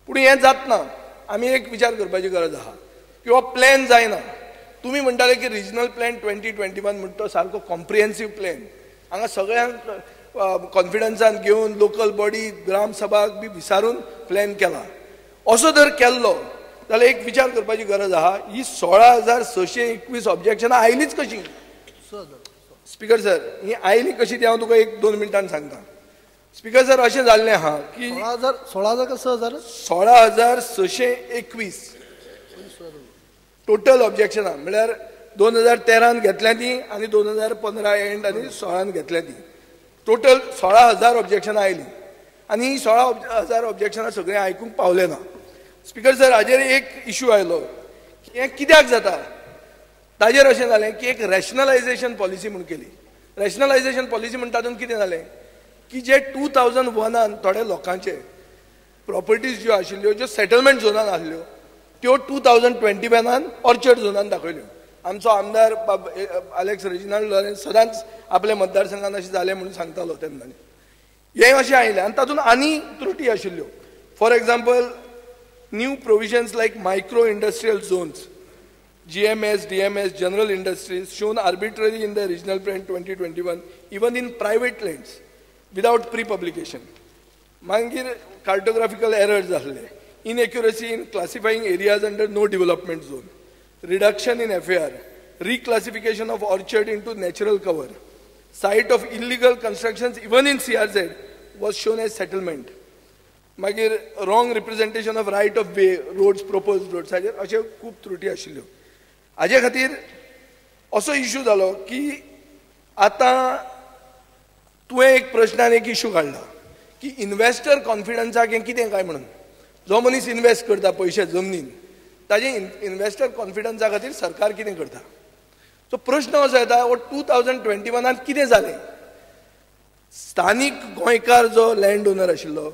पूण हें जातना आमी एक विचार करपाची गरज आहा किंवा प्लॅन जायना. तुमी म्हणटाले की रिजनल प्लॅन 2021 म्हणटा तो सारको कॉम्प्रिहेन्सीव प्लॅन, हांगा सगळ्यांक कॉन्फिडन्सान घेवन लोकल बॉडी ग्रामसभाक बी विसारून प्लॅन केला. असो जर केल्लो जाल्यार एक विचार करपाची गरज आहा, ही 16,621 ऑब्जेक्शनां आयलीच कशी? स्पीकर सर, ही आयली कशी ती हांव तुका 1-2 मिनटान सांगता. स्पीकर सर, अशें जाल्लें आहा की 16,621 टोटल ऑब्जेक्शनां, म्हळ्यार 2013 घेतल्या ती आनी 2015 एंड आनी 16 घेतल्या ती, टोटल 16,000 ऑब्जेक्शनां आयलीं आनी ही 16,000 ऑब्जेक्शनां सगळीं आयकूंक पावलें ना. स्पीकर सर, हाजेर एक इशू आयलो की हें कित्याक जाता, ताजेर अशें जालें की एक रॅशनलायझेशन पॉलिसी म्हूण केली. रॅशनलायझेशन पॉलिसी म्हण तातूंत कितें जालें की जे 2001 थोडे लोकांचे प्रॉपर्टीज ज्यो आशिल्ल्यो, ज्यो सेटलमेंट झोनान आसल्यो, त्यो 2021 ऑर्चर्ड झोनान दाखयल्यो. आमचो आमदार बाब आलेक्स रेजिनाल्ड लॉरेन्स सदांच आपल्या मतदारसंघान अशें जालें म्हणून सांगतालो तेन्ना. हें अशें आयलें आनी तातूंत आनी त्रुटी आशिल्ल्यो. For example, new provisions like micro industrial zones, GMS, DMS, general industries shown arbitrarily in the regional plan 2021, even in private lands without pre-publication. मागीर cartographical errors आसले, inaccuracy in classifying areas under no development zone, reduction in FAR, reclassification of orchard into natural cover, site of illegal constructions even in CRZ was shown as settlement. मागीर wrong representation of right of way, roads, proposed roads, हाजेर अश्यो खूब त्रुटी आशिल्ल्यो. हाजे खातीर असो issue जालो की आतां तुवें एक प्रश्नान एक इशू काडला की इन्वेस्टर कॉन्फिडन्साक हें कितें काय म्हणून. जो मनीस इन्वेस्ट करता पयशे जमनीन, ताजे इन्वेस्टर कॉन्फिडन्सा खातीर सरकार कितें करता? सो प्रश्न असो येता, हो 2021 कितें जालें? स्थानीक गोंयकार जो लँड ओनर आशिल्लो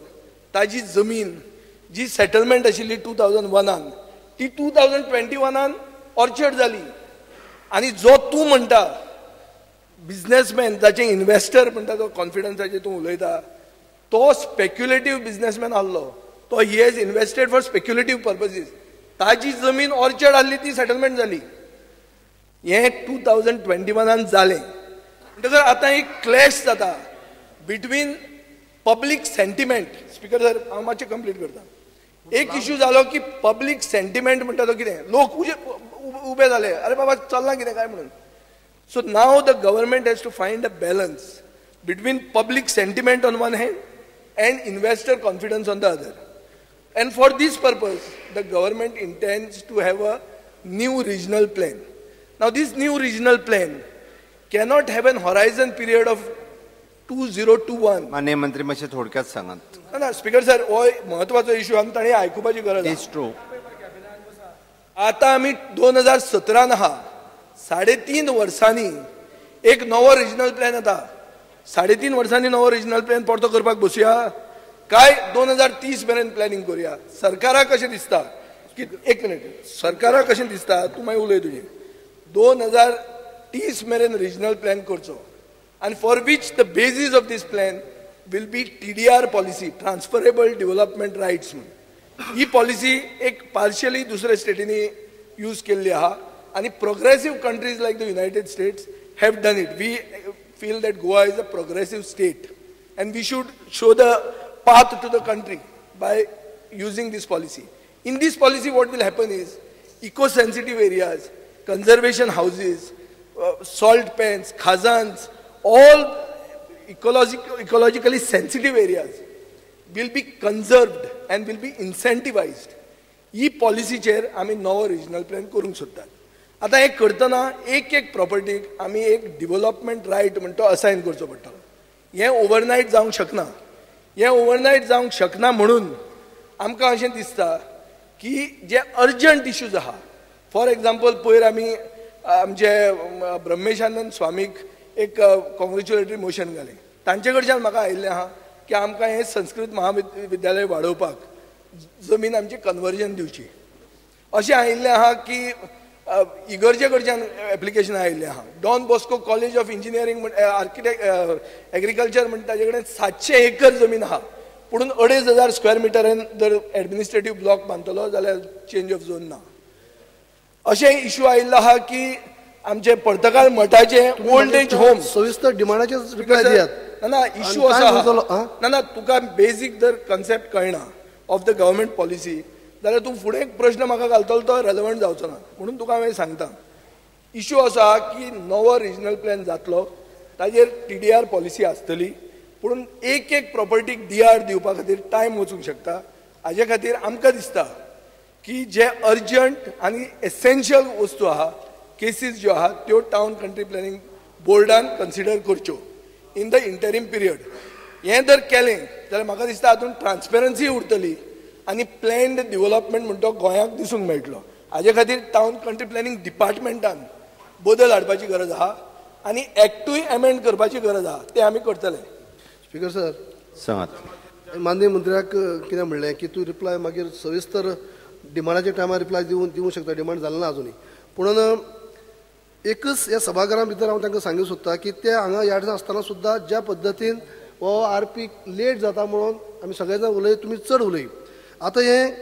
ताजी जमीन जी सेटलमेंट आशिल्ली 2001 ती 2021 ऑर्चर्ड जाली. आनी जो तूं म्हणटा बिजनेसमॅन, जाचे इन्वेस्टर म्हणटा तो कॉन्फिडन्साचेर तूं उलयता, तो स्पेक्युलेटीव बिजनेसमॅन आहलो, तो he has invested for speculative purposes. ताजी जमीन ऑर्चर्ड आहली, ती सेटलमेंट जाली. हें 2021 जालें. म्हणटकर आतां एक क्लॅश जाता between public sentiment. Speaker sir, हांव मातशें कंप्लीट करता. एक इशू जालो की पब्लीक सेंटिमेंट म्हणटा तो कितें, लोक उबे जाले, अरे बाबा चल्लां कितें काय म्हणून. So now the government has to find a balance between public sentiment on one hand and investor confidence on the other. And for this purpose the government intends to have a new regional plan. Now this new regional plan cannot have an horizon period of 2021. माननीय मंत्री, मातशें थोडक्यात सांगात. ना speaker sir, हो म्हत्वाचो issue, आमी ताणें आयकुपाची गरज आसा. ट्रू. आतां आमी 2017 आहा, 3.5 वर्सांनी एक नवो रिजनल प्लॅन येता. 3.5 वर्सांनी नवो रिजनल प्लॅन परतो करपाक बसुया काय 2030 मेरेन प्लॅनिंग करुया? सरकाराक कशें दिसता की, एक मिनिट, सरकाराक कशें दिसता, तूं मागीर उलय तुजें, 2030 मेरेन रिजनल प्लॅन करचो आनी for which the basis of this plan will be TDR policy, transferable development rights म्हणून. ही पॉलिसी एक पार्शियली दुसऱ्या स्टेटींनी यूज केल्ली आहा आनी progressive countries like the United States have done it. We feel that Goa is a progressive state and we should show the path to the country by using this policy. In this policy what will happen is eco-sensitive areas, conservation houses, salt pans, khazans, all ecologically sensitive areas will be conserved and will be incentivized. ही पॉलिसीचेर आमी नवो regional plan करूंक सोदतात. आतां हें करतना एक एक प्रॉपर्टीक आमी एक डिवलपमेंट रायट म्हणटा तो असायन करचो पडटलो. हें ओवरनायट जावंक शकना. हें ओवरनायट जावंक शकना म्हणून आमकां अशें दिसता की जे अर्जंट इश्यूज आहा, फॉर एग्जाम्पल पयर आमी आमचे ब्रह्मेशानंद स्वामीक एक कॉंग्रेच्युलेटरी मोशन घालें. तांचे कडच्यान म्हाका आयिल्लें आहा की आमकां हें संस्कृत महाविद्यालय वाडोवपाक जमीन आमची कन्वर्जन दिवची. अशें आयिल्लें आहा की इगर्जे कडच्यान एप्लिकेशन आयिल्लें आहा. Don Bosco college of engineering architect agriculture म्हणटा ताजे कडेन 700 एकर जमीन आहा, पूण 2,500 स्क्वेअर मिटरान जर एडमिनिस्ट्रेटीव ब्लॉक बांदतलो जाल्यार चेंज ऑफ झोन ना. अशें इशू आयिल्लो आहा की आमचे पर्तगाळ मठाचे ओल्ड एज होम सविस्तर डिमांडाचे रिप्लाय दियात. ना इशू असो आहा, ना ना तुका बेजीक जर कन्सेप्ट कळना ऑफ the government policy जाल्यार तूं फुडें एक प्रश्न म्हाका घालतलो तो रेलेवंट जावचो ना. म्हणून तुका हांवें सांगता, इशू असो आहा की नवो रिजनल प्लॅन जातलो ताजेर TDR policy आसतली, पूण एक एक प्रॉपर्टीक DR दिवपा खातीर टायम वचूंक शकता. हाजे खातीर आमकां दिसता की जे अर्जंट आनी एसेन्शियल वस्तू आहा, केसीस ज्यो आहा त्यो टावन कंट्री प्लॅनिंग बोर्डान कन्सिडर करच्यो इन the interim period. हें जर केलें जाल्यार म्हाका दिसता हातूंत ट्रान्सपेरन्सी उरतली आनी प्लॅन्ड डिवलपमेंट म्हणटा तो गोंयाक दिसूंक मेळटलो. हाजे खातीर टावन कंट्री प्लॅनिंग डिपार्टमेंटान बदल हाडपाची गरज आहा आनी एक्टूय एमेंड करपाची गरज आहा, तें आमी करतले. स्पीकर सर, सांगात. माननीय मंत्र्याक कितें म्हणलें की तूं रिप्लाय मागीर सविस्तर डिमांडाच्या टायमार रिप्लाय दिवंक शकता, डिमांड जालें ना अजुनूय. पुणून एकच ह्या सभाघरा भितर हांव तांकां सांगूंक सोदता की ते हांगा यार्ड आसतना सुद्दां ज्या पद्दतीन हो RP late जाता म्हणून आमी सगळे जाण उलय, तुमी चड उलय. आतां हें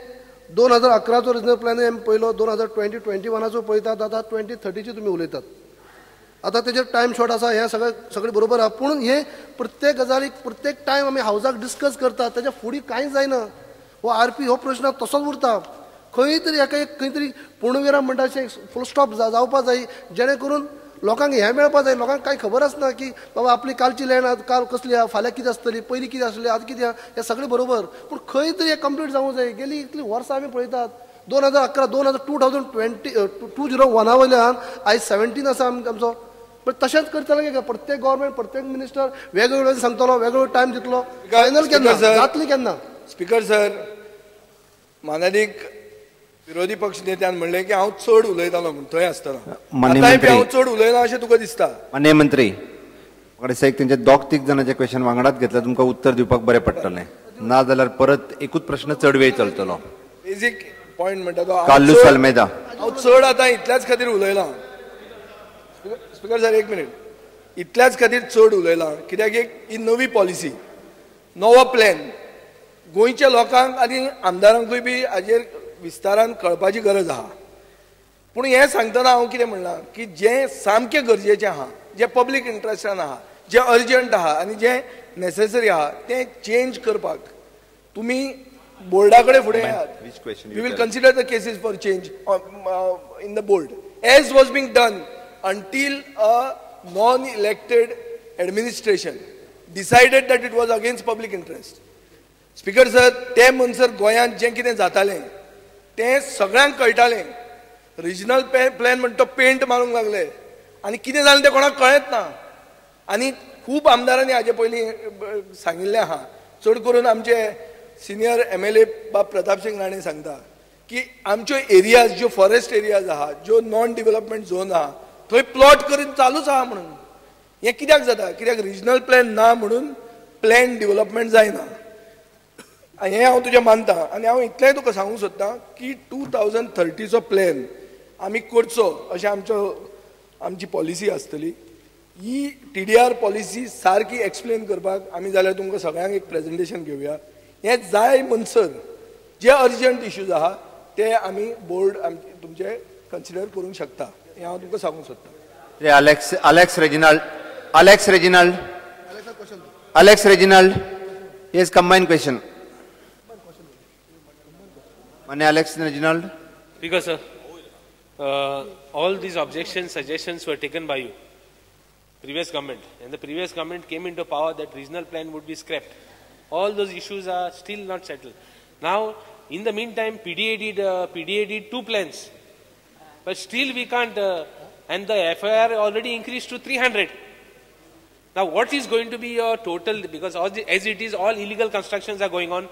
2011चो रिजनल प्लॅन आमी पळयलो, 2020-21चो पळयतात, आतां 2030ची तुमी उलयतात. आतां तेजेर टायम शॉर्ट आसा, हें सगळें सगळें बरोबर आसा, पूण हें प्रत्येक गजालीक प्रत्येक टायम आमी हावजाक डिस्कस करतात, तेज्या फुडें कांय जायना. हो RP हो प्रश्न तसोच उरता. खंय तरी हेका एक खंय तरी पूर्णविराम म्हणटा अशें फूल स्टॉप जावपा जाय, जेणे करून लोकांक हें मेळपा जाय. लोकांक कांय खबर आसना की बाबा आपली कालची लँड काल कसली आहा, फाल्यां कितें आसतली, पयलीं कितें आसलें, आतां कितें आहा, हें सगळें बरोबर, पूण खंय तरी हें कंप्लीट जावंक जाय. गेली इतलीं वर्सां आमी पळयतात, 2011, 2020 वयल्यान आयज 17 आसा आमचो. पण तशेंच करतले काय प्रत्येक गव्हर्मेंट, प्रत्येक मिनिस्टर वेगवेगळे सांगतलो, वेगवेगळो टायम दितलो, फायनल केन्ना जातली केन्ना? स्पीकर सर, मानादीक विरोधी पक्ष नेत्यान म्हणलें की हांव चड उलयतालो म्हूण थंय आसतना, आतांय बी हांव चड उलयना अशें तुका दिसता. माननीय मंत्री, म्हाका दिसता एक तेंचे दोग तीग जाणांचे क्वेश्चन वांगडाच घेतल्यार तुमकां उत्तर दिवपाक बरें पडटलें, ना जाल्यार परत एकूच प्रश्न चड वेळ चलतलो. बेजीक पॉयंट म्हणटा तो कार्लूस आल्मेदा. हांव चड आतां इतल्याच खातीर उलयलां. स्पीकर सर एक मिनीट, इतल्याच खातीर चड उलयलां कित्याक एक ही नवी पॉलिसी, नवो प्लॅन गोंयच्या लोकांक आनी आमदारांकूय बी हाजेर विस्तारान कळपाची गरज आहा. पूण हें सांगतना हांव कितें म्हणलां की जें सामकें गरजेचें आहा, जें पब्लीक इंट्रस्टान आहा, जें अर्जंट आहा आनी जें नेसेसरी आहा तें चेंज करपाक तुमी बोर्डा कडेन फुडें येयात. We will consider the cases for change in the board as was being done until a non elected administration decided that it was against public interest. Speaker sir, ते म्हणसर गोंयांत जें कितें जातालें तें सगळ्यांक कळटालें. रिजनल प्लॅन म्हणटा तो पेंट मारूंक लागले आनी कितें जालें तें कोणाक कळ्ळेंच ना. आनी खूब आमदारांनी हाजे पयलीं सांगिल्लें आहा, चड करून आमचे सिनियर MLA बाब प्रतापसिंग राणे सांगता की आमच्यो एरियाज ज्यो फॉरेस्ट एरियाज आहा, ज्यो नॉन डिवलपमेंट झोन आहा, थंय प्लॉट करून चालूच आहा. म्हणून हें कित्याक जाता? कित्याक रिजनल प्लॅन ना म्हणून प्लॅन डिवलपमेंट जायना. हें हांव तुजें मानता आनी हांव इतलेंय तुका सांगूंक सोदतां की 2030चो प्लॅन आमी करचो अशें आमची पॉलिसी आसतली. ही TDR policy सारकी एक्सप्लेन करपाक आमी जाल्यार तुमकां सगळ्यांक एक प्रेजेंटेशन घेवया. हें जाय म्हणसर जे अर्जंट इश्यूज आहा ते आमी बोर्ड तुमचे कन्सिडर करूंक शकता, हें हांव तुमकां सांगूंक सोदतां. Alex Alex Reginald, Alex Reginald, Alex Reginald, yes, combine question. मान्य Alex Reginald. Speaker sir, all these objections, suggestions were taken by you, previous government, and the previous government came into power that regional plan would be scrapped. All those issues are still not settled. Now, in the meantime, PDA did 2 plans, but still we can't, and the FIR already increased to 300. Now, what is going to be your total, because all the, as it is, all illegal constructions are going on.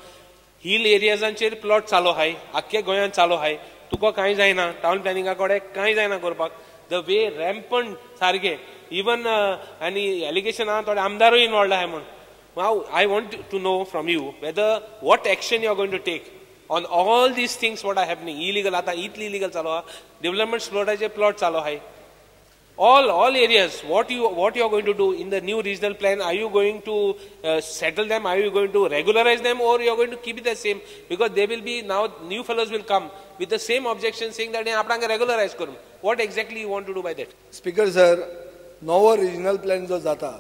Hill areas plot चालू आहाय, आख्खे गोंयांत चालू आहाय, तुका कांय जायना, town प्लॅनिंगा कडेन कांय जायना करपाक. The way रॅम्पंट सारके इवन आनी एलिगेशन आहा थोडे आमदारूय इनवॉल्ड आहाय म्हूण. Now, I want to know from you whether what action you are going to take on all these things what are happening. Illegal, आता इतली illegal चालू आहा, development प्लॉटाचे प्लॉट चालू आहाय. All areas, what you are going to do in the new regional plan, are you going to settle them, are you going to regularize them, or you are going to keep it the same? Because there will be now new fellows will come with the same objection saying that आपणाक regularize करून. What exactly you want to do by that? Speaker sir, नवो regional plan जो जाता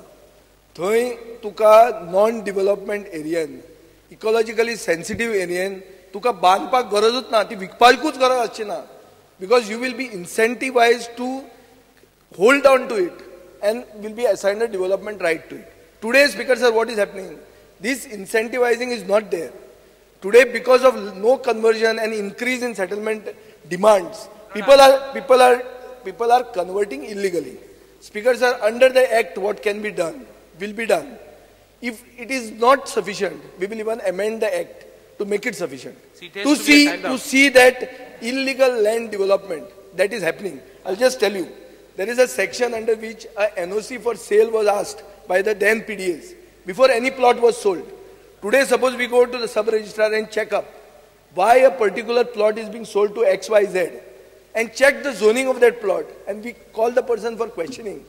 थंय तुका non development एरियन, ecologically sensitive एरियन तुका बांदपाक गरजूच ना, ती विकपाकूच गरज आसची ना, because you will be incentivize to hold on to it and will be assigned a development right to it. Today, Speaker sir, what is happening? This incentivizing is not there. Today, because of no conversion and increase in settlement demands, people are converting illegally. Speaker sir, under the act, what can be done will be done. If it is not sufficient, we will even amend the act to make it sufficient. See, to see that illegal land development that is happening. I'll just tell you. There is a section under which a NOC for sale was asked by the then PDAs before any plot was sold. Today, suppose we go to the sub-registrar and check up why a particular plot is being sold to XYZ and check the zoning of that plot, and we call the person for questioning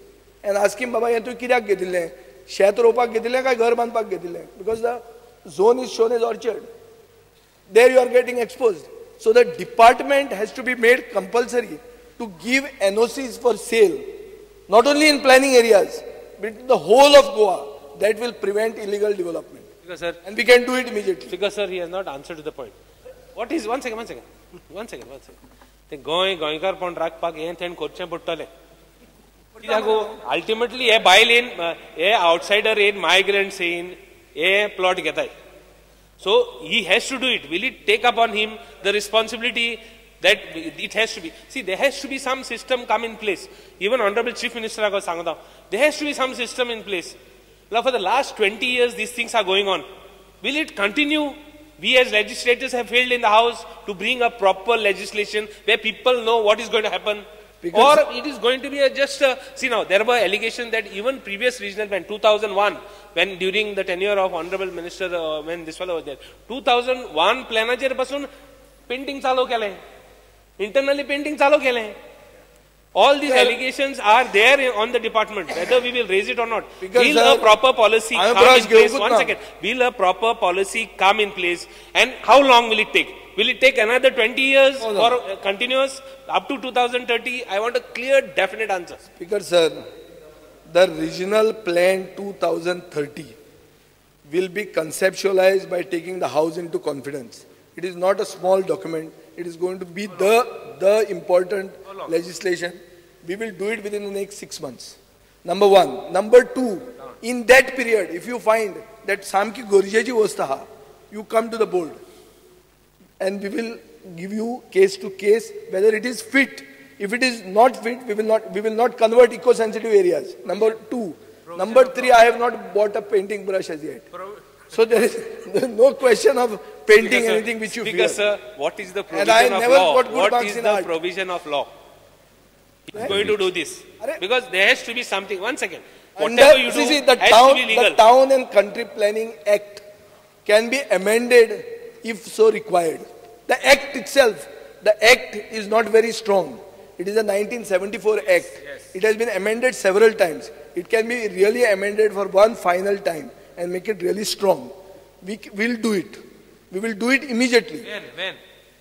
and ask him, Baba, हें तूं कित्याक घेतिल्लें? शेत रोवपाक घेतिल्लें काय घर बांदपाक घेतिल्लें? Because the zone is shown as orchard. There you are getting exposed. So the department has to be made compulsory to give NOCs for sale, not only in planning areas, but the whole of Goa. That will prevent illegal development. Because, sir, and we can do it immediately. Because, sir, he has not answered to the point. What is, one second. ते गोंय गोंयकारपण राखपाक हें तेणें करचें पडटलें. कित्याक ultimately हे बायल येन, हे आउटसायडर येन, मायग्रंट्स येन, हे प्लॉट घेताय. So he has to do it. Will it take upon him the responsibility that it has to be? See, there has to be some system come in place. Even Honorable Chief Minister सांगता, there has to be some system in place. Now for the last 20 years, these things are going on. Will it continue? We as legislators have failed in the house to bring a proper legislation where people know what is going to happen. Because or it is going to be a just, see now, there were allegations that even previous regional plan, 2001, when during the tenure of Honorable Minister, when this fellow was there, 2001 planaचेर पासून painting चालू केलें. Internally painting चालू केलें. All these allegations are there on the department, whether we will raise it or not. Because will a proper policy come in place? One second. Will a proper policy come in place? And how long will it take? Will it take another 20 years or continuous up to 2030? I want a clear, definite answer. Speaker sir, the regional plan 2030 will be conceptualized by taking the house into confidence. It is not a small document. It is going to be the important legislation. We will do it within the next 6 months. Number one. Number two, in that period, if you find that samki gorjechi वस्त हा, you come to the board and we will give you case to case whether it is fit. If it is not fit, we will not convert eco-sensitive areas. Number two. Number three, I have not bought a painting brush as yet. So there is no question of painting Speaker, anything which you Speaker, fear. Sir, what is the provision of law? What is the provision of law? He's going to do this. Because there has to be something. One second. Whatever you do see, the has town, to be legal. The Town and Country Planning Act can be amended if so required. The Act itself, the Act is not very strong. It is a 1974 Act. Yes. It has been amended several times. It can be really amended for one final time and make it really strong. We will do it. We will do it immediately. When?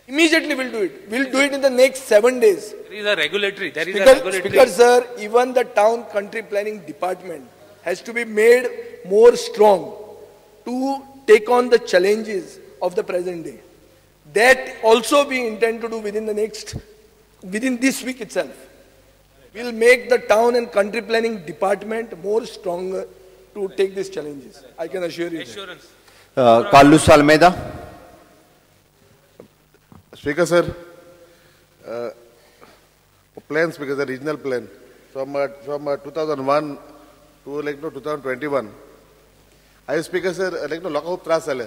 Immediately we'll do it. We'll do it in the next 7 days. There is a regulatory. There is a regulatory. Speaker sir, even the Town Country Planning Department has to be made more strong to take on the challenges of the present day. That also we intend to do within the next, within this week itself. We'll make the Town and Country Planning Department more stronger to take these challenges. I can assure you. Assurance. Carlos Almeida. Speaker sir, plans, because the regional plan from 2001 to like no 2021. I speaker sir, like no लोकांक खूब त्रास जाले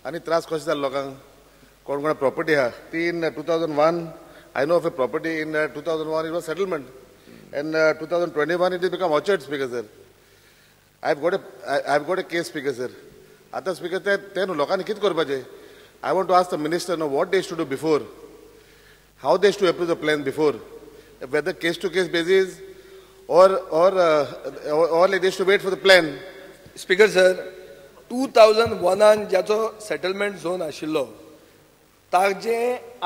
आनी त्रास कशे जाले लोकांक कोण कोण प्रॉपर्टी आहा ती in 2001 I know of a property in 2001 it was settlement and 2021 it is become orchard. Speaker sir, I've got a case, Speaker sir. आतां स्पीकर ते न्हू लोकांनी कितें करपाचें? I want to ask the minister now what they should do before, how they should approve the plan before, whether case to case basis Or like they should wait for the plan. Speaker sir, 2001 ज्याचो settlement zone आशिल्लो ताजे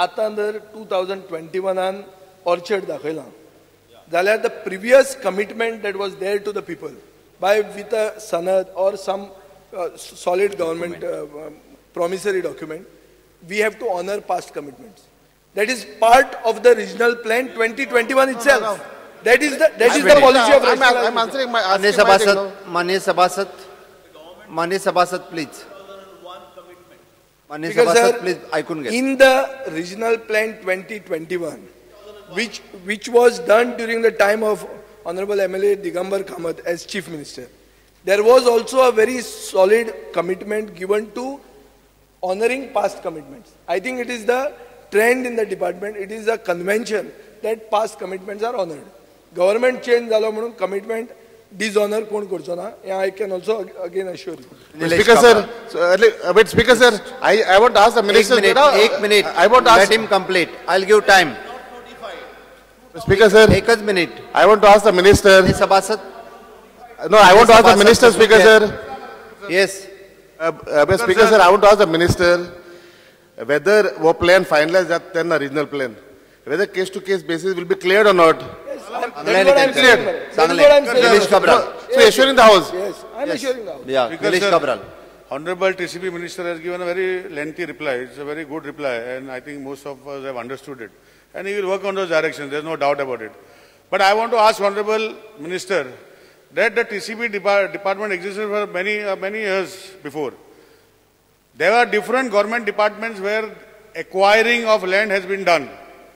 आतां जर 2021 orchard दाखयलां जाल्यार the previous commitment that was there to the people by with a sanad or some solid government promissory document, we have to honour past commitments. That is part of the regional plan 2021 itself. No. That is the policy of rationalization. I'm answering my मान्य सभासद, मान्य सभासद please, मान्य सभासद please ऐकून घ्या. In the regional plan 2021, which was done during the time of Honorable MLA Digambar Kamath as Chief Minister, there was also a very solid commitment given to honoring past commitments. I think it is the trend in the department, it is a convention that past commitments are honored. Government change जालो म्हणून commitment dishonor कोण करचो ना, I can also again assure you. Speaker sir, wait, Speaker sir, I want to ask the minister. एक minute, I want to ask. Let him complete. I'll give time. Speaker sir, एकच minute. I want to ask the minister. सभासद. No, I want to ask the minister, Speaker sir. Yes. Speaker sir, I want to ask the minister whether wo plan finalized that then the regional plan, whether case to case basis will be cleared or not. Yes, that is what I'm saying. Nilesh Cabral. So assuring the house. Yes, I'm assuring the house. Yeah, Nilesh Cabral. Honorable TCP Minister has given a very lengthy reply. It's a very good reply, and I think most of us have understood it. And he will work on those directions. There's no doubt about it. But I want to ask Honorable Minister that the TCP department existed for many, many years before. There are different government departments where acquiring of land has been done,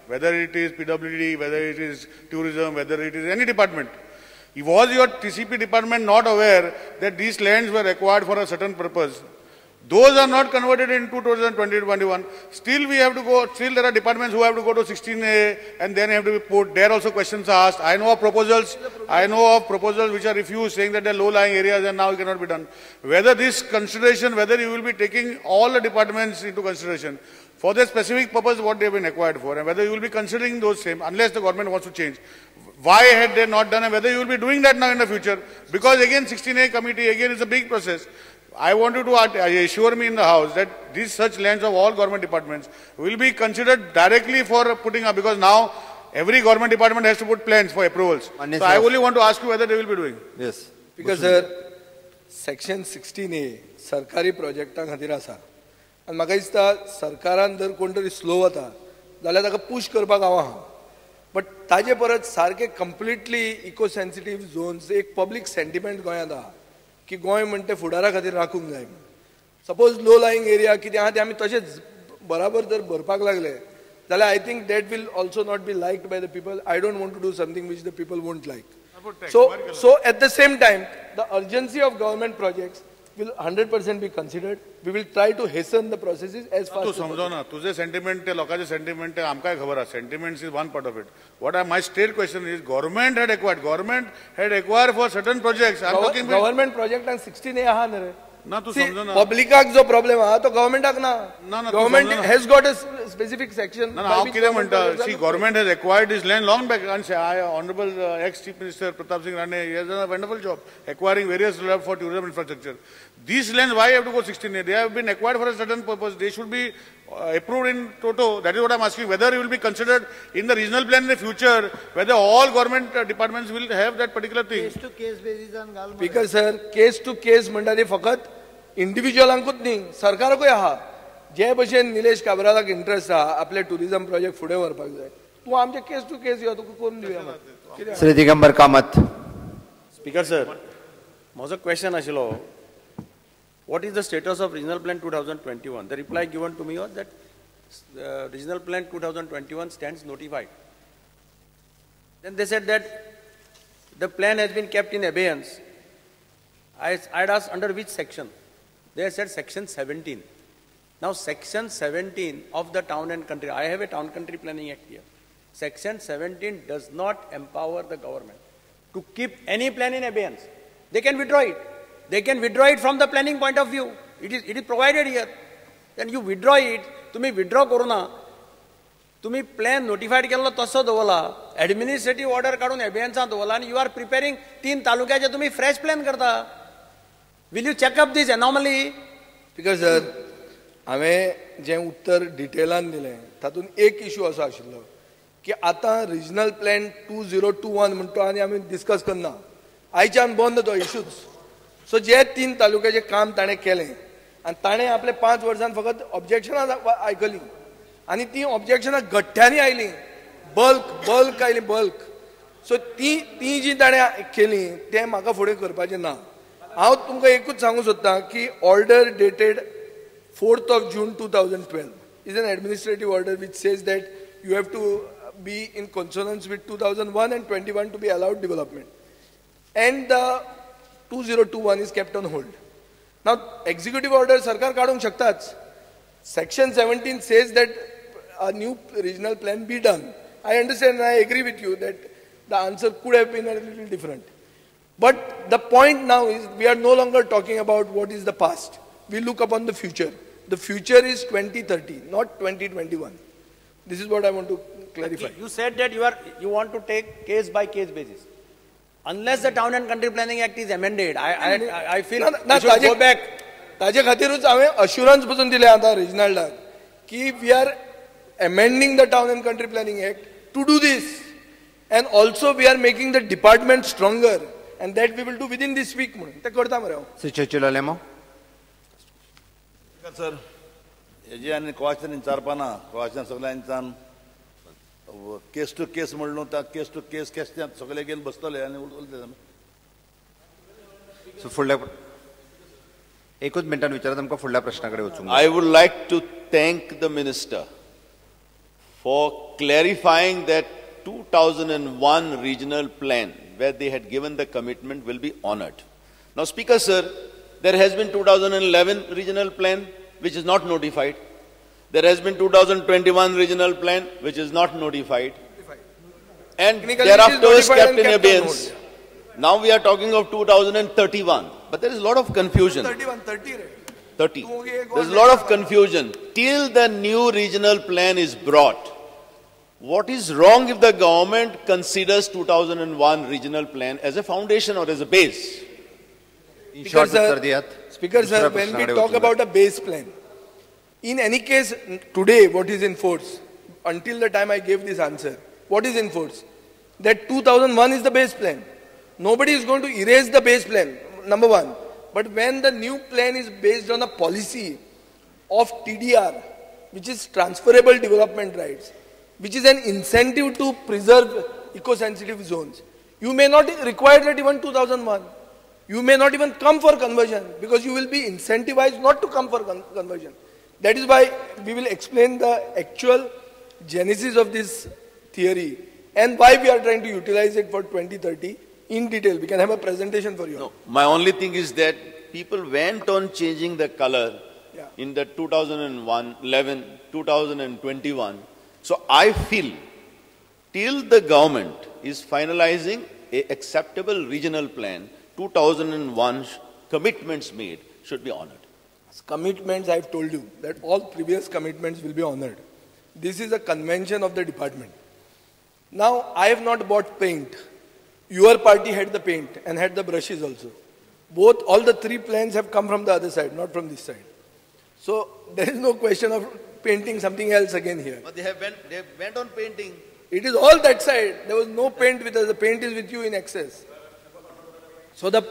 whether it is PWD, whether it is tourism, whether it is any department. Was your TCP department not aware that these lands were acquired for a certain purpose? Those are not converted in 2020-21. Still we have to go, still there are departments who have to go to 16A and then have to be put. There also questions are asked. I know of proposals which are refused, saying that they are low-lying areas and now it cannot be done. Whether this consideration, whether you will be taking all the departments into consideration for their specific purpose what they have been acquired for, and whether you will be considering those same, unless the government wants to change. Why had they not done, and whether you will be doing that now in the future? Because again, 16A committee, again, is a big process. I want you to assure me in the house that these such lands of all government departments will be considered directly for putting up, because now every government department has to put plans for approvals. So I only want to ask you whether they will be doing. Yes. Because sir, section 16A सरकारी प्रोजेक्टा खातीर आसा, आनी म्हाका दिसता सरकारान जर कोण तरी स्लो वता जाल्यार ताका पुश करपाक हांव आहा, बट ताजे परत सारके कंप्लिटली इको सेन्सिटीव झोन्स, एक पब्लीक सेंटिमेंट गोंयांत आहा की गोंय म्हणटे फुडारा खातीर राखूंक जाय. सपोज लो लाईंग एरिया कितें आहा ते आमी तशेंच बराबर जर भरपाक लागले जाल्यार I think that will also not be liked by the people. I don't want to do something which the people won't like. So at the same time the urgency of government projects will 100% be considered. We will try to hasten the processes as fast as possible. तू समजो ना, तुझे sentiment ते लोकांचे sentiment ते आमकांय खबर आसा. Sentiments is one part of it. What are my state question is, government had acquired for certain projects. Government project 16A आहा न्ही रे. ना तू समजो ना, पब्लिकाक जो प्रॉब्लेम आहा तो गव्हर्मेंटाक ना. Government has got a specific section. ना हांव कितें म्हणटा, see government has acquired this land long back. And honourable ex chief minister Pratap Singh Rane he has done a wonderful job acquiring various land for tourism infrastructure. These lands, why have to go 16A? They have been acquired for a certain purpose. They should be approved in toto. That is what I am asking, whether it will be considered in the regional plan in the future, whether all government departments will have that particular thing. Case to case basis on घाल. Speaker sir, case to case म्हणटा ती फकत इंडिव्हिज्युअलांकूच न्ही, सरकाराकूय आहा. जे भशेन Nilesh काब्रालाक interest आहा आपले tourism project फुडें व्हरपाक जाय, तूं आमचे केस टू केस यो, तुका करून दिवया. श्री दिगंबर कामत. स्पीकर सर, म्हजो क्वेश्चन आशिल्लो, what is the status of regional plan 2021? The reply given to me was that regional plan 2021 stands notified. Then they said that the plan has been kept in abeyance. I'd asked under which section? They said section 17. Now section 17 of the town and country, I have a town country planning act here. Section 17 does not empower the government to keep any plan in abeyance. They can withdraw it. They can withdraw it from the planning point of view. It is provided here. Then you withdraw it. तुम्ही withdraw करू ना. तुमी plan नोटिफायड केल्लो तसो दवरला, administrative order काडून एबियन्सान दवरला आनी you are preparing 3 तालुक्याचे तुमी फ्रेश प्लॅन करता. Will you check up this anomaly? Speaker sir, हांवें जें उत्तर डिटेलान दिलें तातूंत एक इशू असो आशिल्लो की आतां रिजनल प्लॅन 2021 म्हणटा आनी आमी डिस्कस करना, आयच्यान बंद तो इशूच. सो जे 3 तालुक्याचें काम ताणें केलें आनी ताणें आपले 5 वर्सां फकत ऑब्जेक्शनां आयकलीं आनी ती ऑब्जेक्शनां गठ्ठ्यांनी आयलीं, बल्क आयली, बल्क. सो ती जी ताणें केली तें म्हाका फुडें करपाचें ना. हांव तुमकां एकूच सांगूंक सोदतां की order dated 4th of June 2012 is an administrative order which says that you have to be in consonance with 2001 and 21 to be allowed development, and the 2021 is kept on hold. Now executive order सरकार काडूंक शकताच. Section 17 says that a new regional plan be done. I understand and I agree with you that the answer could have been a little different. But the point now is we are no longer talking about what is the past. We look upon the future. The future is 2030, not 2021. This is what I want to clarify. You said that you want to take case by case basis. Unless the Town and Country Planning Act is amended, I feel we should go back. ताजे खातीरूच हांवें assurance पसून दिलें आतां रिजनल्डाक की we are amending the Town and Country Planning Act to do this, and also we are making the department stronger, and that we will do within this week म्हणून ते करता मरे हांव. श्री चर्चिल आलेमो. सर, हेजे आनी क्वेश्चन विचारपाना, क्वेश्चन सगळ्यांच्यान केस two केस म्हणून त्या केस two केस केस सगळे घेवन बसतले आनी उलयतले. सो फुडल्या एकूच मिनटान विचारात आमकां फुडल्या प्रश्ना कडेन वचूंक. I would like to thank the minister for clarifying that 2001 regional plan where they had given the commitment will be honoured. Now, Speaker sir, there has been 2011 regional plan which is not notified. There has been 2021 regional plan which is not notified. And thereafter was kept in abeyance. Now we are talking of 2031. But there is a lot of confusion. 31, 30. 30. There is a lot of confusion. Till the new regional plan is brought, what is wrong if the government considers 2001 regional plan as a foundation or as a base? Speaker sir, Speaker sir, when we talk about a base plan, in any case, today what is in force, until the time I gave this answer, what is in force? That 2001 is the base plan. Nobody is going to erase the base plan, number one. But when the new plan is based on a policy of TDR, which is transferable development rights, which is an incentive to preserve eco-sensitive zones, you may not require that even 2001. You may not even come for conversion because you will be incentivized not to come for conversion. That is why we will explain the actual genesis of this theory and why we are trying to utilize it for 2030 in detail. We can have a presentation for you. No, my only thing is that people went on changing the color in the 2001, 11, 2021. So I feel till the government is finalizing a acceptable regional plan, 2001 commitments made should be honored. Commitments, I have told you that all previous commitments will be honored. This is a convention of the department. Now, I have not bought paint. Your party had the paint and had the brushes also. Both, all the three plans have come from the other side, not from this side. So, there is no question of painting something else again here. But they went on painting. It is all that side. There was no paint with us. The paint is with you in excess. So the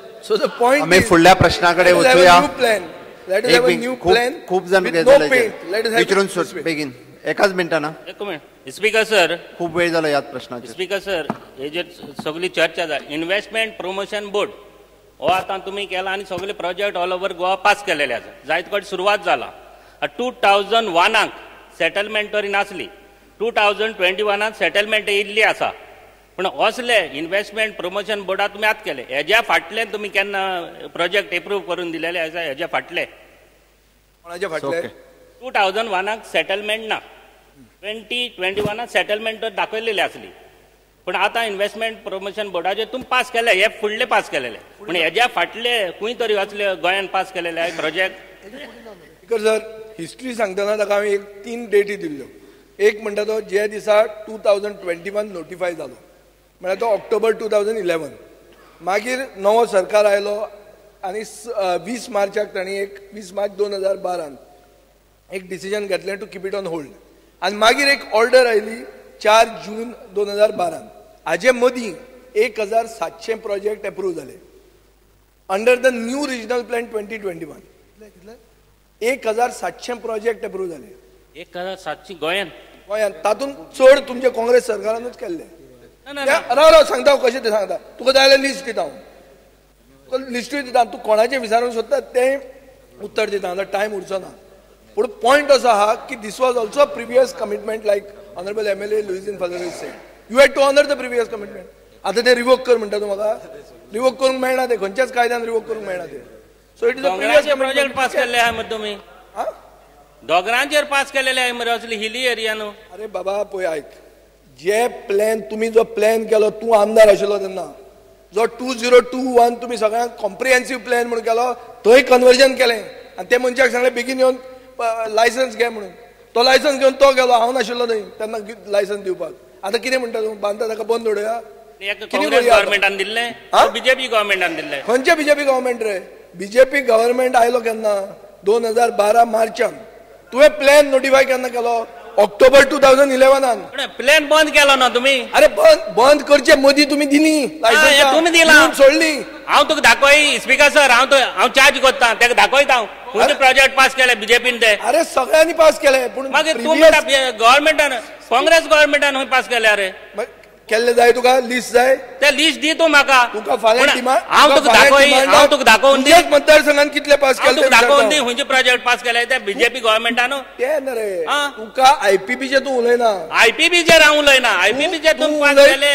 point is, let us have a new plan. Let us have a new plan with no paint. Let us have it this way. बेगीन एकाच मिनटान. एक minute speaker sir, खूप वेळ झाला यात प्रश्नाचेर. Speaker sir, हे जे सगळी चर्चा जाली इन्व्हेस्टमेंट प्रमोशन बोर्ड हो आतां तुमी केला आनी सगळे project all over Goa pass केलेले आसा. जायत कडेन सुरवात जाला. 2001 सेटलमेंट तरी नासली, 2021 सेटलमेंट येयल्ली आसा. पूण असले इन्व्हेस्टमेंट प्रमोशन बोर्डा तुमी आत केले. हेज्या फाटल्यान तुमी केन्ना प्रोजेक्ट एप्रूव करून दिलेले आसा? हेज्या फाटले कोणाच्या फाटले 2001 सेटलमेंट ना, 2021 सेटलमेंट दाखयलेली आसली. पूण आतां इन्व्हेस्टमेंट प्रमोशन बोर्डाचे तुमी पास केले, हे फुडले पास केलेले. पूण हेज्या फाटले खंय तरी असले गोंयान पास केलेले प्रोजेक्ट? स्पीकर सर, हिस्ट्री सांगतना ताका हांवें एक 3 डेटी दिल्ल्यो. एक म्हणटा तो जे दिसा 2021 नोटिफाय जालो म्हळ्यार तो ऑक्टोबर 2011. मागीर नवो सरकार आयलो आनी 20 मार्चाक तांणी एक 20 मार्च 2012 एक डिसिजन घेतलें to keep it on hold. आनी मागीर एक ऑर्डर आयली 4 जून 2012. हाजे मदीं 1700 प्रोजेक्ट एप्रूव जाले under the new regional plan 2021. 1700 project approve जाले. 1700 गोंयान गोंयान, तातूंत चड तुमचे काँग्रेस सरकारानूच केल्ले. राव राव सांगता हांव कशें तें सांगता तुका, जाय जाल्यार लिस्ट दिता हांव, तुका लिस्टूय दिता, तूं कोणाचें विचारूंक सोदता तें उत्तर दिता, आतां टायम उरचो ना. पूण पॉयंट असो आहा की this was also previous commitment, like honourable MLA Luizinho Faleiro said, you had to honour the previous commitment. आतां ते रिवोक कर म्हणटा तूं म्हाका, रिवोक करूंक मेळना ते, खंयच्याच कायद्यान रिवोक करूंक मेळना ते. So it is a previous project pass केल्ले आहा मरे तुमी, दोगरांचेर पास केलेले आहा मरे असली हिली एरिया न्हू. अरे बाबा पळय आयक, जे प्लॅन तुमी जो प्लॅन केलो, तूं आमदार आशिल्लो तेन्ना जो 2021 तुमी सगळ्यांक कॉम्प्रिहेन्सीव प्लॅन म्हणून केलो, थंय कन्वर्जन केलें आनी ते मनशाक सांगलें बेगीन येवन लायसन्स घे म्हणून. तो लायसन्स घेवन तो गेलो, हांव नाशिल्लो थंय तेन्ना लायसन्स दिवपाक. आतां कितें म्हणटा तूं, बांदता ताका बंद उडोवया? काँग्रेस गव्हर्मेंटान दिल्लें, बीजेपी गव्हर्मेंटान दिल्लें. खंयचें बीजेपी गव्हर्मेंट रे? बीजेपी गव्हर्मेंट आयलो केन्ना? 2012 मार्चान. तुवें प्लॅन नोटिफाय केन्ना केलो? ऑक्टोबर 2011. प्लॅन बंद केलो ना तुमी? अरे बंद करचे मदीं तुमी दिली लायसन्स, तुमी दिला सोडली. हांव तुका दाखय स्पीकर सर, हांव चार्ज करता ताका दाखयता हांव खंयचे प्रोजेक्ट पास केले बीजेपीन ते. अरे सगळ्यांनी पास केले, पूण मागीर तूं म्हणटा गव्हर्मेंटान, काँग्रेस गव्हर्मेंटान खंय पास केले? अरे केल्ले जाय तुका, लिस्ट जाय? ते लिस्ट दी तूं म्हाका. तुका फाल्यां डिमांड, हांव तुका दाखय, हांव तुका दाखोवन दी मतदारसंघान कितले पास केले, तुका दाखोवन दी खंयचे प्रोजेक्ट पास केले ते बीजेपी गव्हर्मेंटान. ते ना रे, तुका आयपीबीचेर तूं उलयना. आयपीबीचेर हांव उलयना, आयपीबीचेर तूं पास केले.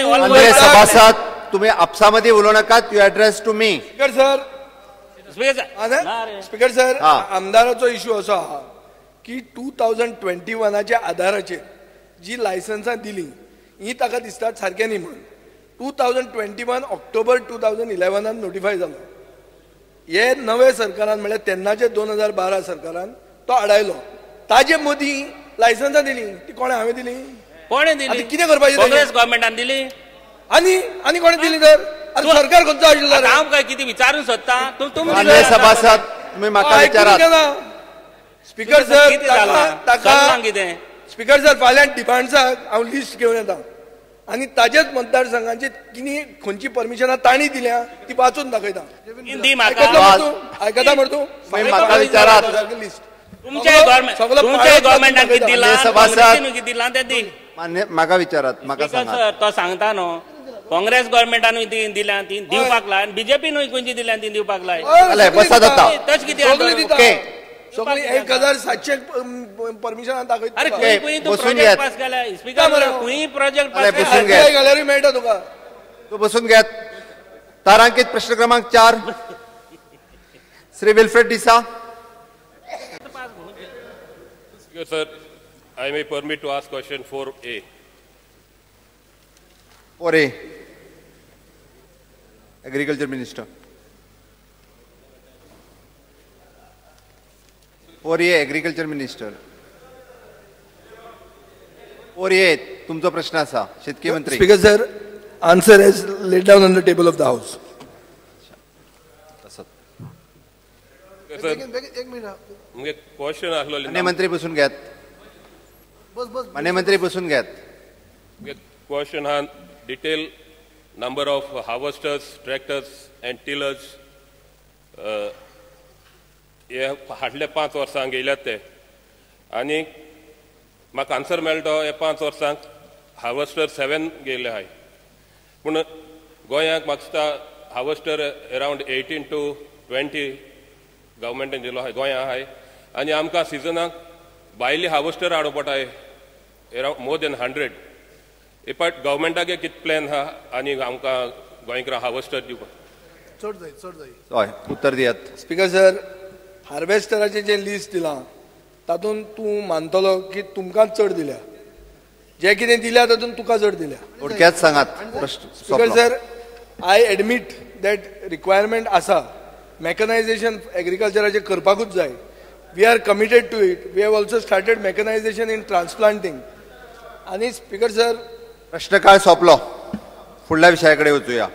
सभासद तुम्ही आपसामध्ये उलोवं नाकात, you address to me. Speaker sir, speaker sir, आमदाराचो इश्यू असो आहा की 2021च्या आधाराचेर जी लायसन्सां दिली ही ताका दिसतात सारकें न्ही म्हणून. 2021 ऑक्टोबर 2011 नोटिफाय जालो. हे नवे सरकारान म्हळ्यार तेन्नाचे 2012 सरकारान तो आडायलो. ताजे मदीं लायसन्सां दिली ती कोणें? हांवें दिली? कोणें दिली? कितें करपाचें? काँग्रेस गव्हर्मेंटान दिली. आनी आनी कोणें दिली तर? आनी सरकार खंयचो आशिल्लो? हांव काय कितें विचारूंक सोदता सभासद, तुमी म्हाका विचारात. स्पीकर सर, ताका कितें? स्पीकर सर, फाल्यां डिमांड्साक हांव लिस्ट घेवन येता आनी ताजेच मतदारसंघाची कितें खंयची परमिशनां तांणी दिल्या ती वाचून दाखयता. आयकता मरे तूं? लिस्ट म्हाका विचारात, म्हाका सर तो सांगता न्हू काँग्रेस गव्हर्मेंटानूय ती दिल्या ती दिवपाक लाय, बीजेपीनूय खंयची दिल्या ती दिवपाक लाय. तशें कितें सगळी 1700 परमिशन दाखयता. अरे खंय खंय तूं प्रोजेक्ट पास केल्या स्पीकर, खंय प्रोजेक्ट पास केल्यारूय मेळटा तुका. तूं बसून घेयात. तारांकित प्रश्न क्रमांक 4, Shri Wilfred D'Sa. Sir, I may permit to ask question 4A. 4A, agriculture minister. 4A, agriculture minister. 4A, तुमचो प्रश्न आसा, शेतकी मंत्री. Speaker sir, answer is laid down on the table of the house. एक मिनिट, क्वेश्चन आसलो. मान्य मंत्री बसून घेयात, मान्य मंत्री बसून घेयात. क्वेश्चन हा detail number of harvesters, tractors and tillers हे फाटल्या 5 वर्सांक येयल्यात ते, आनी म्हाका आन्सर मेळटा हे 5 वर्सांक हार्वेस्टर 7 गेल्ले आहाय, पूण गोंयांक म्हाका दिसता हार्वेस्टर अरावंड 18 to 20 गव्हर्मेंटान दिलो आहाय गोंया आहाय, आनी आमकां सिजनाक भायली हार्वेस्टर हाडूंक पडटाय अरावंड मोर देन 100. हे पाट गव्हर्मेंटागे कितें प्लॅन आहा आनी आमकां गोंयकारांक हार्वेस्टर दिवपाक? चड जाय, चड जाय. हय, उत्तर दियात. स्पीकर सर, हार्वेस्टराचें जें लिस्ट दिलां तातूंत तूं मानतलो की तुमकांच चड दिल्या, जे कितें दिल्या तातूंत तुका चड दिल्या. थोडक्यात सांगात प्रश्न. Speaker sir, I admit that requirement आसा, मॅकनायझेशन एग्रीकल्चराचें करपाकूच जाय. We are committed to it. We have also started mechanization in transplanting. आनी स्पिकर सर, प्रश्नकाळ सोंपलो, फुडल्या विशया कडेन वचुया.